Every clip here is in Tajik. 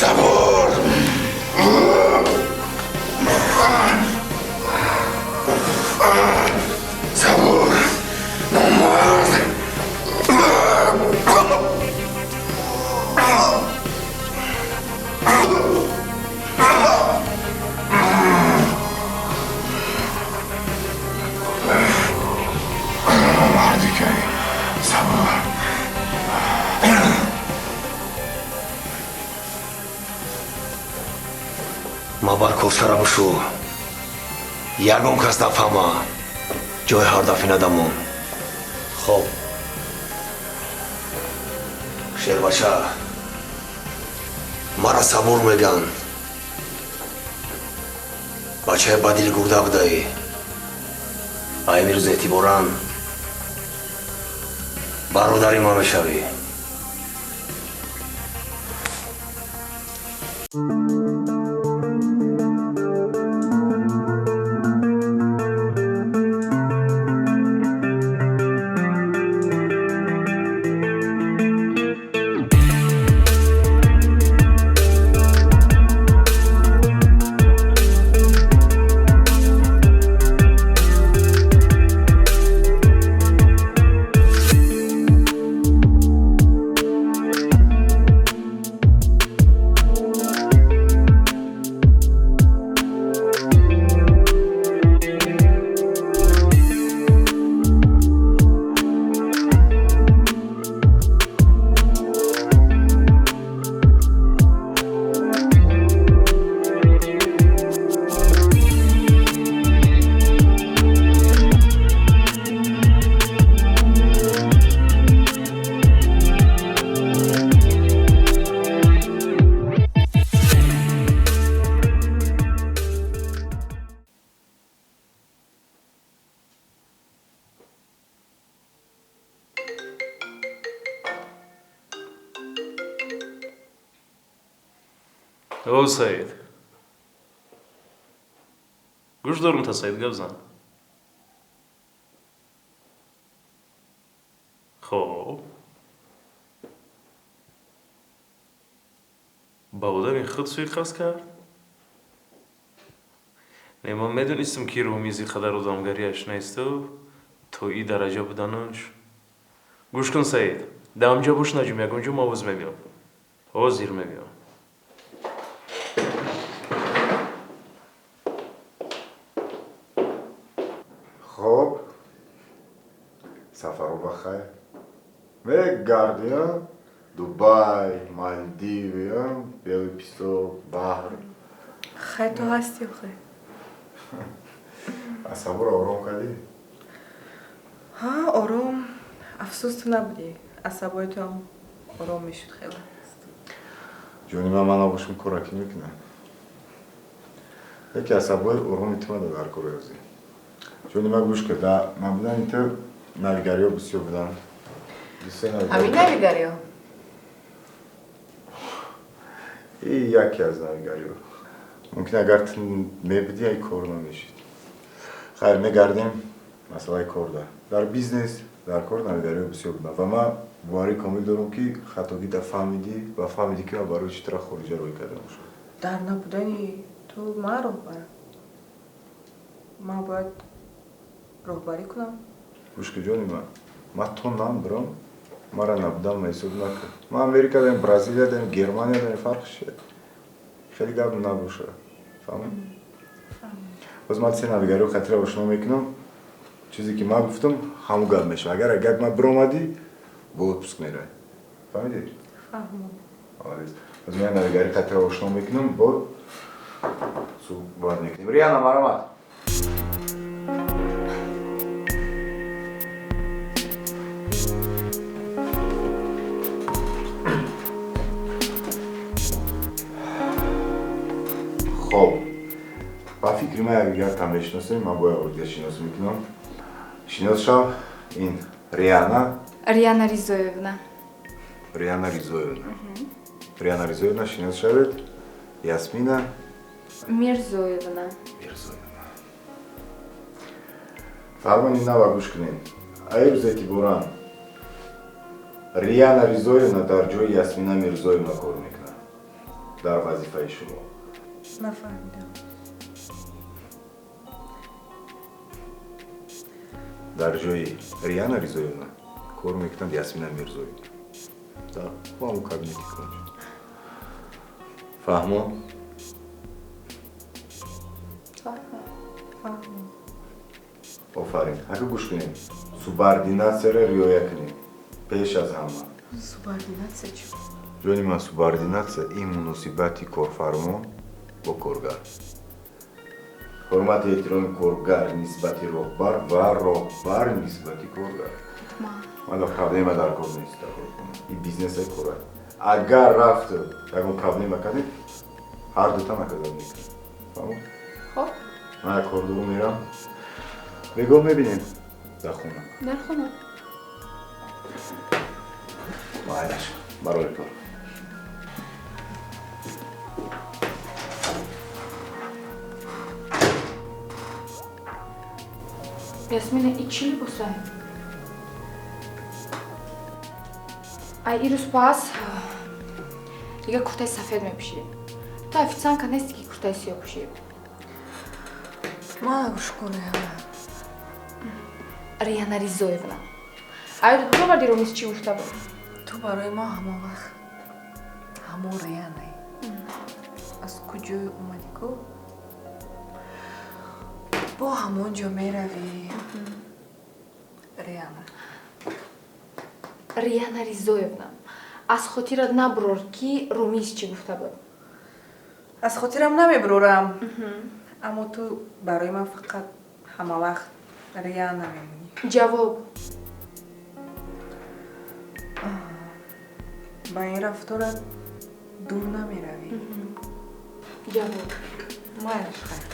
Сабур. Сабур. Номард. Номарди кай. Сабур. Ма бар косара бушу. Ягон кас нафаҳма. Ҷои ҳар дафъи надамон. Хоб. Шербача. Мара Сабур меган. Бачаи ба дил гурда будаӣ. А имрӯз эътиборан бародари ман мешавӣ. О, Саид. Гӯш дорум та, Саид, гап зан. Хоб. Ба одами худ суиқасд кард? Не, ман медонистам, ки Румизи қадар одамгариаш несту, то и дараҷа буданаш. Гӯш кун, Саид. Дамҷа бош, наҷум, ягонҷо ма овоз мебиём. Ҳозир мебиём. Хоб. Сафару бахайр. Мегардӣ, Дубай, Малдиви, Белый песок, баҳр. Хай, ту ҳастӣ, хай. Асабуро ором кардӣ? Ҳа, ором. Афсӯс, ту набудӣ. Асабои туам ором мешуд хеле. Ҷони ман, ман набошам, кора ки мекунам? Яке асабои ороми ту мада дар кори ҳозир. Ҷони ман, гӯш кар, дар ман будани ту навигариҳо бисёр буданд. Бисёр навигариҳо. Ҳамин навигариҳо? И яке аз навигариҳо. Мумкин агар ту мебудӣ, ай кор намешид. Хайр, мегардем масъалаи корда. Дар бизнес, дар кор навигариҳо бисёр буданд ва ман боварӣ комил дорам, ки хатогӣ да фаҳмидӣ ва фаҳмидӣ, ки ман барои чӣ тура хориҷа рӯй карда бошам. Дар набудани ту ман роҳбарам. Ман бояд роҳбарӣ кунам. Гӯш ки, ҷони ман, ман то намбирам, мара набудам ҳисоб накун. Ман Америка даем, Бразилия даем, Германия даем, фарқ чия? Хеле гап набоша. Фаҳмид? Боз ман се навигариҳо хатира ошно мекунам. Чизе ки ман гуфтам, ҳамон гап мешавад. Агар гап ман биромадӣ, бо отпуск меравӣ. Фаҳмидӣ? Фаҳмам. Молодец. Боз ман навигари хатира ошно мекунам, бо суҳбат мекунем. Риана, марамат. Хоб, ба фикри ман якдигар там мешиносем, ман бояд ордия шинос мекунам. Шинос шав, ин Риана. Риана Ризоевна. Риана Ризоевна. Риана Ризоевна, шинос шавед. Ясмина Мирзоевна. Мирзоевна. Фармони нава гӯш кунед. Ай рӯз эътиборан Риана Ризоевна дар ҷои Ясмина Мирзоевна кор мекунад. Дар вазифаи шумо. Нафаҳмидам. Дар ҷои Риана Ризоевна кор мекунад Ясмина Мирзоева. Дар ҳамон кабинети кунҷ. Фаҳмо? Фаҳмо. Офарин. Ака гӯш кунед. Субординатсияро риоя кунед. Пеш аз ҳама. Субординатсия чӣ? Ҷони ман, субординатсия ин муносибати корфармо бо коргар. Ҳурмати эҳтироми коргар нисбати роҳбар ва роҳбар нисбати коргар. Ман проблема дар кор нест, дар корхона. Ин бизнесаи кора. Агар рафт ягон проблема кардед, ҳар дута наказат мекунед. Фаҳмо? Хоб. Ман як кордору мерам. Бегоҳ мебинем дар хона. Дар хона. Майлаш, барои кор. Ясмина, и чӣ либосай? Ай ирӯз пас дига куртаи сафед мепӯшӣ. Ту официантка нести, ки куртаи сиёҳ пӯшӣ. Мана гӯш кун, Риана. Риана Ризоевна. Ай боварди Ромиз чӣ гуфта буд? Ту барои мо ҳамон вақт ҳамон Рианаи. Аз куҷое омадӣ ку? Бо ҳамон ҷо меравӣ. Риана. Риана Ризоевна, аз хотират набурор, ки Румиз чӣ гуфта буд. Аз хотирам намебурорам. Аммо ту барои ман фақат ҳама вақт Риана мемонӣ. Ҷавоб. Ба ин рафторат дур намеравӣ. Ҷавоб. Майлаш, хайр.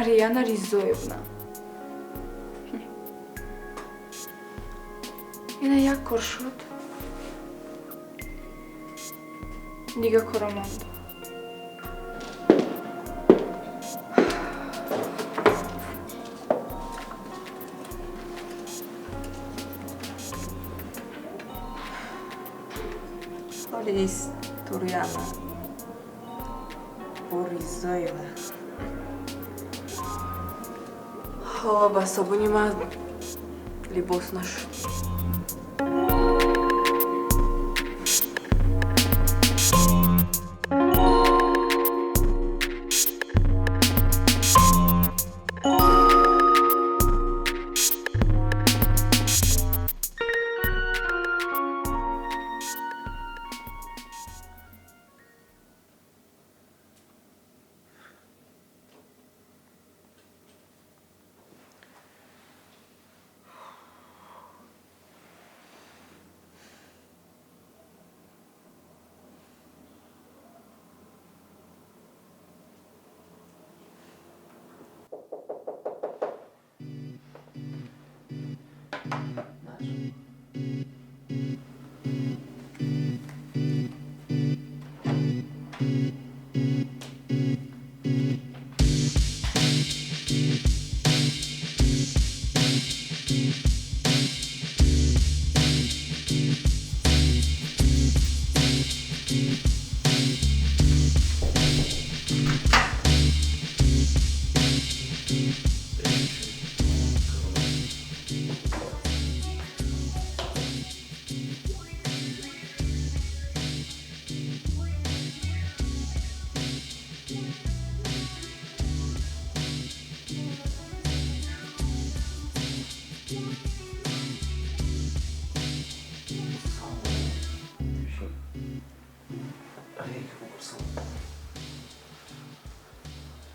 Риана Ризоевна. Ина як кор шуд. Дига кора монд. Ҳоли ист ту Риана бо Ризоева. Ҳо, ба собуни ман либос нашуд.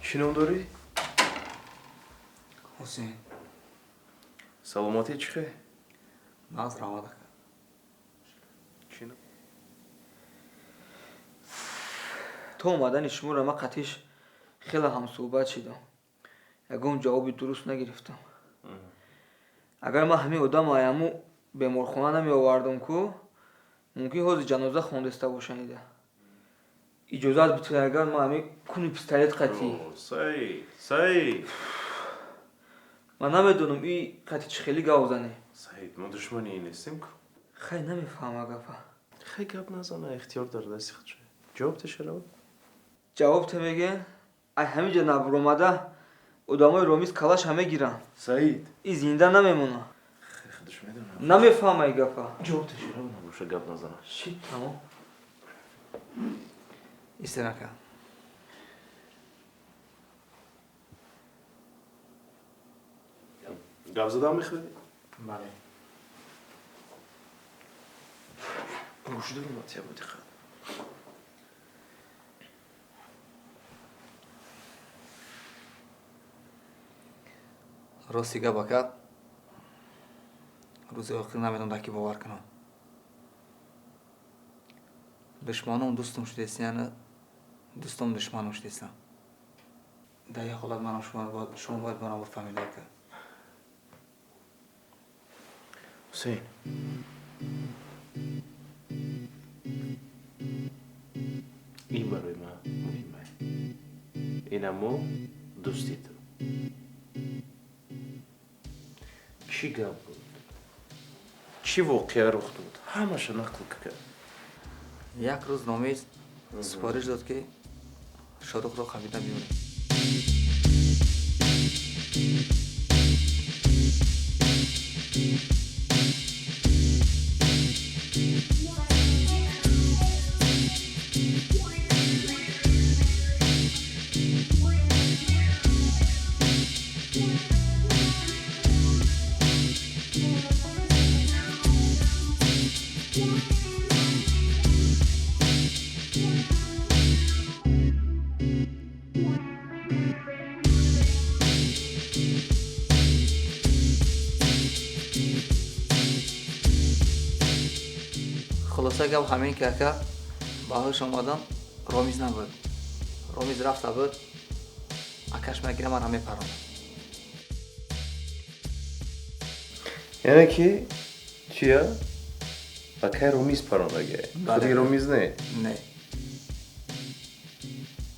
Чӣ ном дорӣ? Ҳусейн. Саломатӣ чӣ хел? Нағз, раҳмат ака. Чӣ ном? То омадани шуморо ман қатиш хеле ҳамсӯҳбат шидам. Ягон ҷавоби дуруст нагирифтам. Агар ман ҳамин одам аяму беморхона намеовардам ку, мумкин ҳозир ҷаноза хондаста бошанида. Иҷозат битиҳед, агар ман ҳамин Куни пистолет қатӣ. Саид, Саид. Ман намедонам и қати чӣ хеле гав зане. Саид, мо душмани ин нестем ку. Хай намефаҳма гапа. Хай гап назана, ихтиёр дар дасти худ шуд. Ҷавоб тешарав? Ҷавоб те меге? Ай ҳамиҷа набуромада одамои Ромиз калаша мегиранд. Саид. И зинда намемона. Хай худаш медонам. Намефаҳма и гапа. Ҷавоб тешарав набоша гап назана. Шит, тамом. Истенака. Гап задам мехоҳӣ? Бале. Гӯш дорам матия бо диққат. Рости гап ака, рӯзи охир намедонам дар кӣ бовар кунам. Душманом дӯстум шудестияна, дӯстом душманом шудестам. Дар як ҳолат манам шумо бояд манам бифаҳмед ака. Ҳусейн. Ин барои ман муҳим аст. Инамо дӯсти ту. Чӣ гап буд? Чӣ воқеа рух дод? Ҳамаша нақл кард. Як рӯз Номиз супориш дод, ки Шоҳрухро қабида биёрем. Хулоса гап ҳамин ки ака ба ҳуш омадам, Ромиз набуд. Ромиз рафта буд, акаш мегира мара мепаронад. Яъне ки чия? Акай Ромиз парондагия? Худи Ромиз не? Не.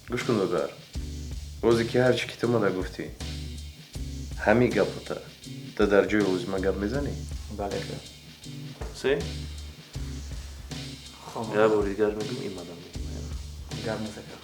Гӯш кун додар. Бозе ки ҳар чӣ ки ту мада гуфтӣ, ҳамин гапота ту дар ҷои лозима гап мезанӣ? Бале ака. Се? Як бори дигар мегӯм, ин мадам мегӯм. Гап нест ака.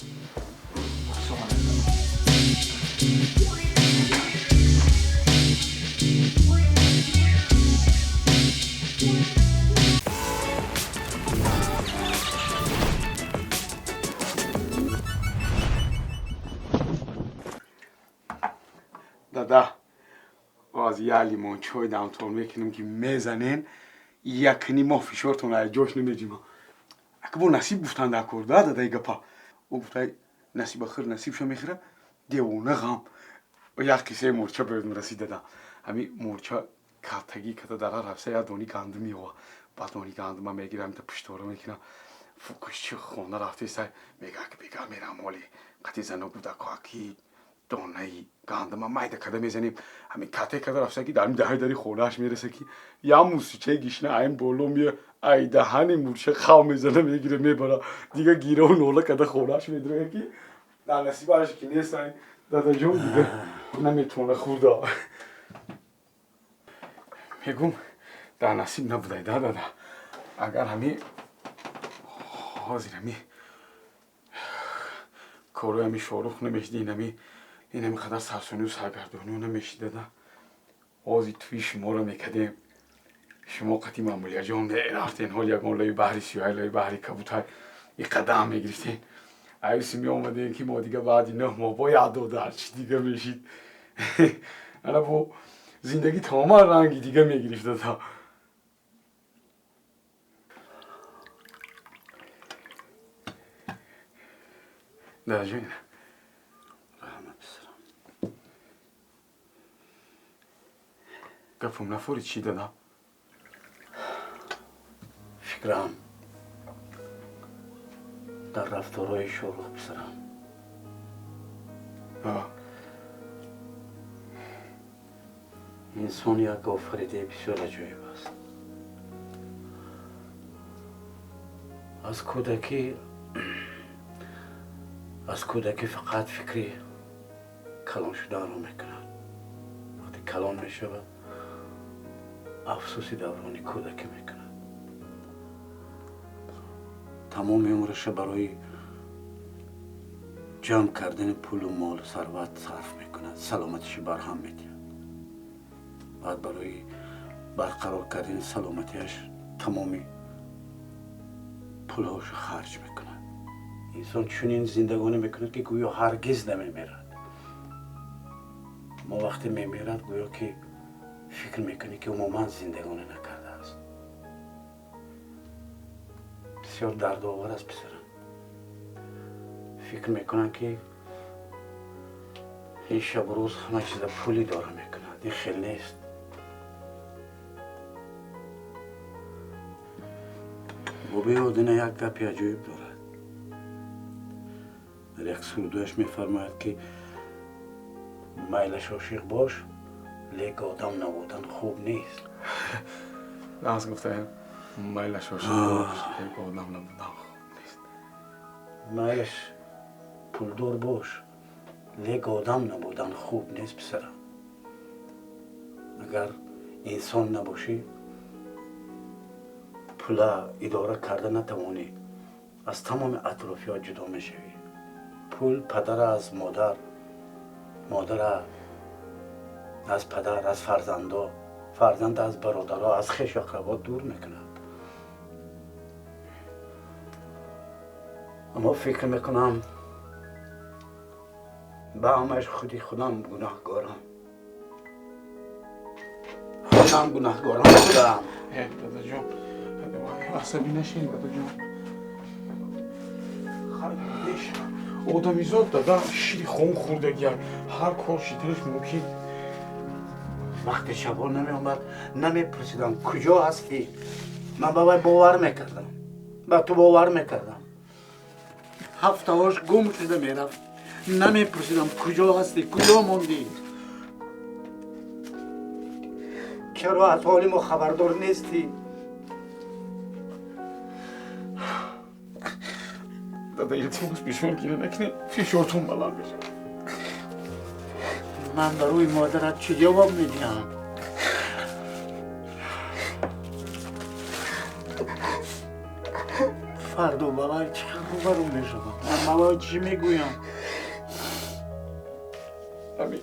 Дада, аз як лимон чой дамтон мекунем ки мезанен, якни моҳ фишортон аз ҷош намеҷима. Акбо насиб гуфтан дар кор, да, дадаи гапа. Ӯ гуфта, насиба хир насибша мехӯра, девона ғам. Як қиссаи мурча ба ёдам расид, дада. Ҳами мурча калтагӣ ката дара рафса як дони гандум меёва. Баъд дони гандума мегира, ҳамита пуштора мекуна. Фукушчи хона рафтеса, мега ки бега мерам оли. Қати зано гуфта, ки донаи гандума майда када мезанем. Ҳамин кате када рафса ки дар даҳаи дари хонааш мераса ки як мусичаи гишна айн боло мея, ай даҳани мурча хав мезана, мегира, мебара. Дига гираву нола када хонааш медроя ки дар насибааш ки нест, ай дадаҷон дига наметавона хӯрда. Мегум дар насиб набудай, да дада. Агар ҳами ҳозир ҳами корои ҳами Шоҳрух намешди, инами инами қадар сарсонию саргардонию намешид, дада. Ҳозир тӯи шуморо мекардем. Шумо қати Мамулияҷон мерафтен, ҳол ягон лои баҳри сиёҳай, лои баҳри кабутай и қадам мегирифтен. Аюси меомадем ки мо дига баъди 9 моҳ бояд додар чӣ дига мешид. Ана бо зиндагӣ тамоман ранги дига мегирифт, дада. Дадаҷон, раҳмат писарам. Гапам нафорид чӣ, дада? Фикрам дар рафторҳои Шоҳрух писарам. Инсон як офаридаи бисёр аҷоиб аст. Аз кӯдакӣ Аз кӯдакӣ фақат фикри калон шуданро мекунад. Вақте калон мешавад, афсӯси даврони кӯдакӣ мекунад. Тамоми умраша барои ҷамъ кардани пулу молу сарват сарф мекунад, саломатиша барҳам медиҳад. Баъд барои барқарор кардани саломатиаш тамоми пулҳоша харҷ мекунад. Инсон чунин зиндагонӣ мекунад, ки гӯё ҳаргиз намемирад. Аммо вақте мемирад, гӯё ки фикр мекунӣ, ки умуман зиндагонӣ накардааст. Бисёр дардовар аст, писарам. Фикр мекунам, ки ин шабу рӯз ҳама чиза пул идора мекунад. Ин хел нест. Бобои Одина як гапи аҷоиб дорад. Дар як сурудояш мефармояд, ки майлаш ошиқ бош, лек одам набудан хуб нест. Нағз гуфтаем. Майлаш ошиқ бош, лек одам набудан хуб нест. Майлаш пулдор бош, лек одам набудан хуб нест, писарам. Агар инсон набошӣ, пула идора карда натавонӣ, аз тамоми атрофиёт ҷудо мешавӣ. Пул падара аз модар, модара аз падар, аз фарзандо, фарзанд аз бародаро, аз хешу ақрабо дур мекунад. Аммо фикр мекунам, ба ҳамааш худи худам гунаҳкорам. Худам гунаҳкорам, худам. Дадаҷон, асабӣ нашин, дадаҷон. Одамизод дада шири хом хӯрдагиак, ҳар кор шиданаш мумкин. Вақте шабо намеомад, намепурсидам куҷо ҳастӣ. Ман ба вай бовар мекардам, ба ту бовар мекардам. Ҳафтаҳош гум шуда мерафт, намепурсидам куҷо ҳастӣ, куҷо мондӣ. Чаро аз ҳоли мо хабардор нестӣ? Дада, илтимос, бисёр гиря накунед, фишортон баланд мешавад. Ман барои модарат чӣ ҷавоб медиҳам? Фардо ба вай чӣ хел рӯбарӯ мешавам? Ман ба вай чӣ мегӯям? Ами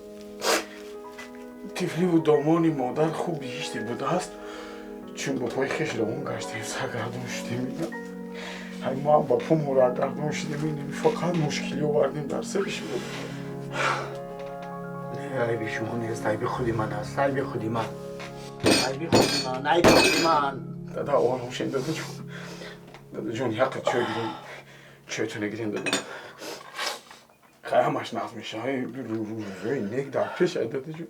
тифливу домони модар хуб биҳиште будааст, чун бо пои хеш равон гаштем, саргардон шудем. Ҳай, мо ҳам ба по мурагардон шудем, фақат мушкилӣ овардем дар сари шумо. Не, айби шумо нест, айби худи ман аст, айби худи ман, айби худи ман, айби худи ман. Дада, ором шед, дадаҷон. Дадаҷон, яққа чой гирем, чойтона гирем, дада. Хай, ҳамаш нағз мешавад, рӯзои нек дар пеш ай, дадаҷон.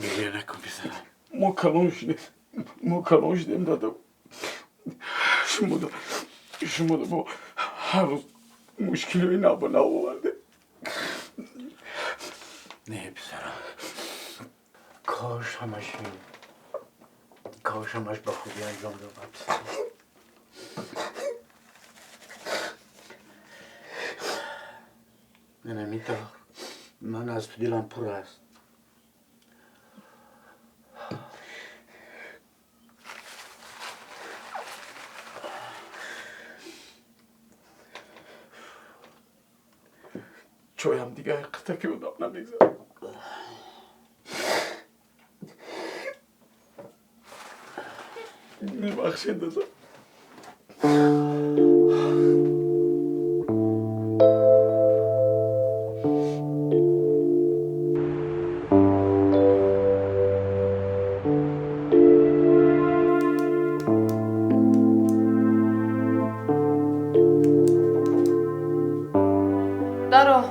Гиря накун, писарам. Мо калон шудем, мо калон шудем, дада. Шумо бо ҳар рӯз мушкилиҳои навбанав овардем. Не, писарам, кош ҳамаш, кош ҳамаш ба хубӣ анҷом ёбад, писарам. Намитар, ман аз ту дилам пур аст. Чоям дигар қитаки одам намегзарад. Мебахшед, дада. Даро.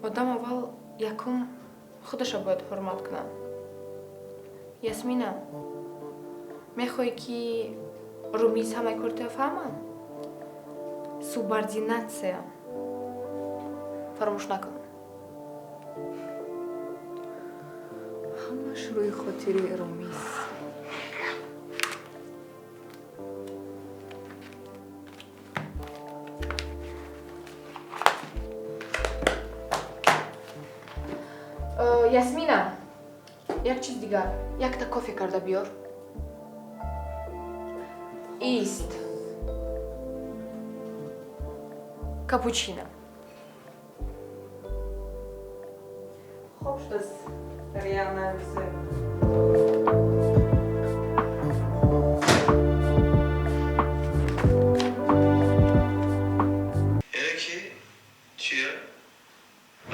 Одам аввал якум худаша бояд ҳурмат кунад. Ясмина, мехоҳӣ ки Румиз ҳамаи кори туя фаҳмад? Субординатсия. Фаромӯш накун. Ҳамаш рӯи хотири Румиз. Ясмина, як чиз дигар. Якта кофе карда биёр. Ист. Капучино. Хоб шудааст, Риана Мирзоевна. Яъне ки чия?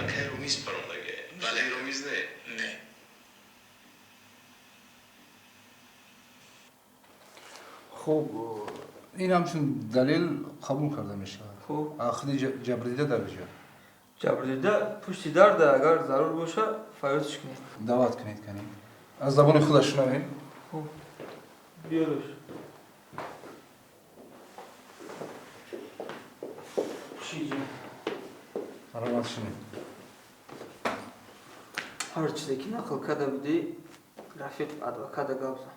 Акай Румиз парондагия. Бале, Румиз не. Не. Хуб, ин ҳамчун далел қабул карда мешавад. Хуб. Худи ҷабрдида дар куҷо? Ҷабрдида пушти дарда, агар зарур боша, фарёдш кунед. Даъват кунед, канӣ. Аз забони худаш шунавем. Хуб. Биёрш. Чиҷа? Марҳамат, шунед. Ҳар чизе ки нақл карда будӣ, рафиқ адвоката гап зан.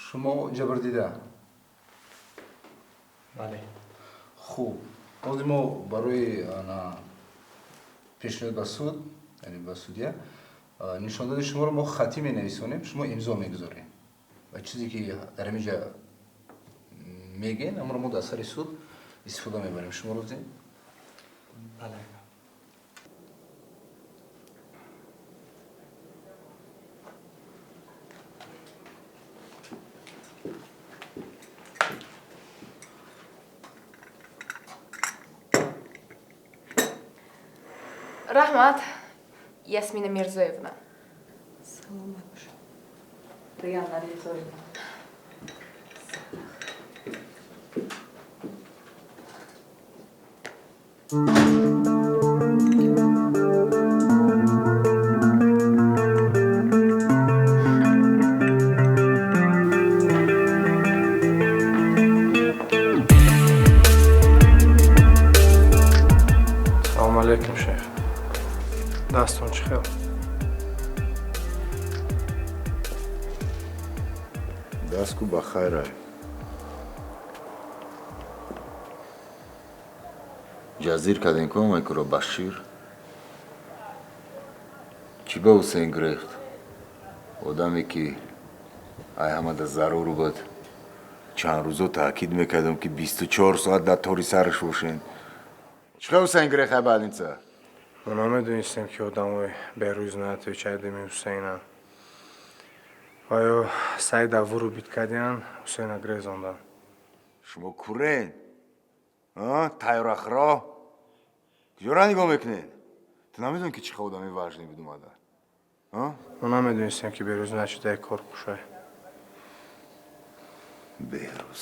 Шумо ҷабрдида? Бале. Хуб, ҳозир мо барои пешниҳод ба суд, яъне ба судя, нишондоди шуморо мо хатӣ менависонем, шумо имзо мегузорем. Ва чизе ки дар ҳамин ҷа мегӯем, амро мо дар сари суд истифода мебарем. Шумо розӣ? Бале. Раҳмат, Ясмина Мирзоевна. Саломат бошед. Риана Мирзоевна. Салом алейкум, шеф. Дастон чӣ хел? Дастку ба хайрай. Ҷазир кардем ку омайкуро Башир? Чӣ ба Ҳусейн гирехт? Одаме ки ай ҳамада зарур буд. Чанд рӯзо таъкид мекардам ки 24 соат дар тори сараш бошен. Чӣ хел Ҳусейн гирехт ай больница? Мо намедонистем ки одамои Берӯз Наятович айдами Ҳусейнанд. Ва ё Саида вурубид кардиянд, Ҳусейна гирезонданд. Шумо курен? Тайёрахро? Куҷора нигоҳ мекунед? Ту намедонӣ ки чӣ хел одами важне буд омада? Мо намедонистем ки Берӯз нашидаи кор кушай. Берӯз.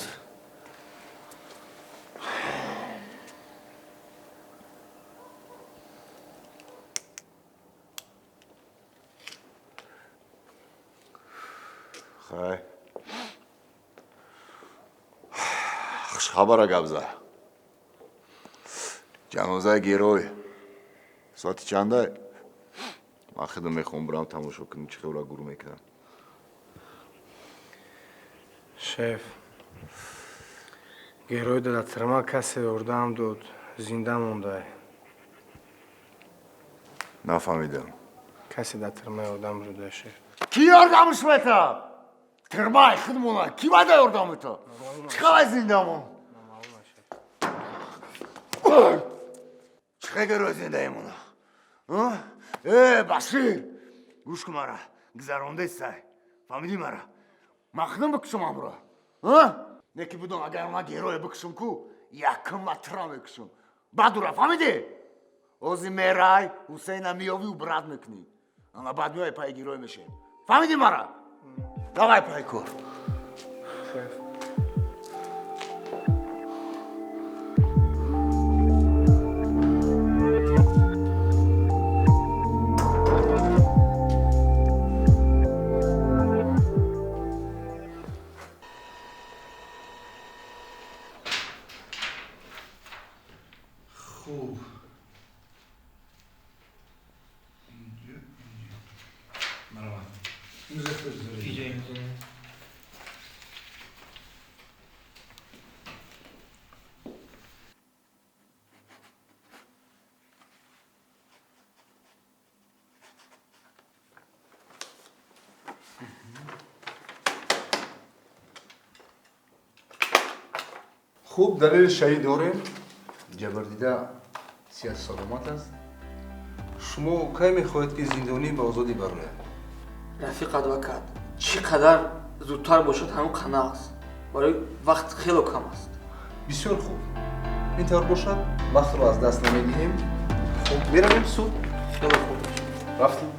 Хай. Хушхабара гап зад. Ҷанозаи герой. Соати чандай? Ман худам мехоҳам бирам тамошо кунам, чӣ хел гурӯ мекунам. Шеф, герой дар тирма касе ёрдам дод, зинда мондай. Нафаҳмидам. Касе дар тирма ёрдам дода, шеф. Ки ёрдамш метавад? Тирмаи худмона. Ки бада ёрдам метавад? Чӣ хел зинда мон? Чӣ хел герой зинда мона? Э, Башир! Гӯш кун мара. Гузарондестай. Фаҳмидӣ мара? Ман худам бикушам амро. Не ки бидон, агар ман герое бикушам ку, якум матра мекушам. Баъд ура, фаҳмидӣ? Ҳозир мерай, Ҳусейна меёвӣ, брат мекунӣ. Ана баъд меои пайи герой мешем. Фаҳмидӣ мара? Давай пай кор. Шеф. Иҷо имзо. Хуб, далели шаҳид дорем. Ҷабрдида сиҳату саломат аст. Шумо кай мехоҳед, ки зиндонӣ ба озодӣ барояд? Рафиқ адвокат, чӣ қадар зудтар бошад, ҳамон қана аст. Барои вақт хело кам аст. Бисёр хуб. Ин тавр бошад, вақтро аз даст намедиҳем. Хуб, меравем суд. Хело хуб. Рафтем.